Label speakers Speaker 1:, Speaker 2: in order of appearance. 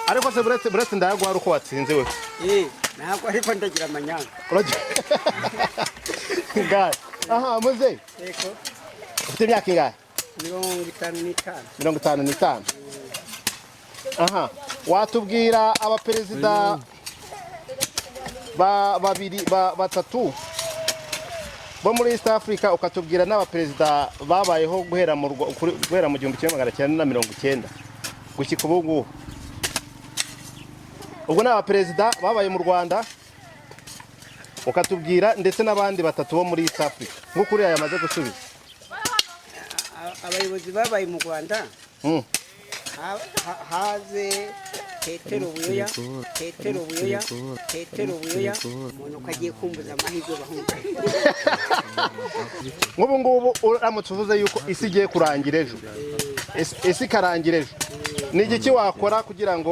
Speaker 1: Ariko se buretse ndayaguha ari uko watsinze we.
Speaker 2: Eh, ntabwo, ariko ndagira amanyanga.
Speaker 1: Ngahe aha, muze.
Speaker 2: Yego.
Speaker 1: Ufite imyaka ingahe?
Speaker 2: 55.
Speaker 1: 55. Aha, watubwira abaperezida ba babiri, ba batatu bo muri East Africa, ukatubwira n'abaperezida babayeho guhera mu 1990 gushyika ubu ngubu? Ubwo ni abaperezida babaye mu Rwanda, ukatubwira ndetse n'abandi batatu bo muri East Africa, nk'uko uriya yamaze gusubiza.
Speaker 2: Abayobozi babaye mu Rwanda, haze Petero Buyoya, Petero Buyoya, Petero Buyoya. Umuntu ko agiye kumbuza amahirwe, bahunga.
Speaker 1: Nk'ubu ngubu uramutse uvuze yuko isi igiye kurangira ejo, isi ikarangira ejo, ni igiki wakora kugira ngo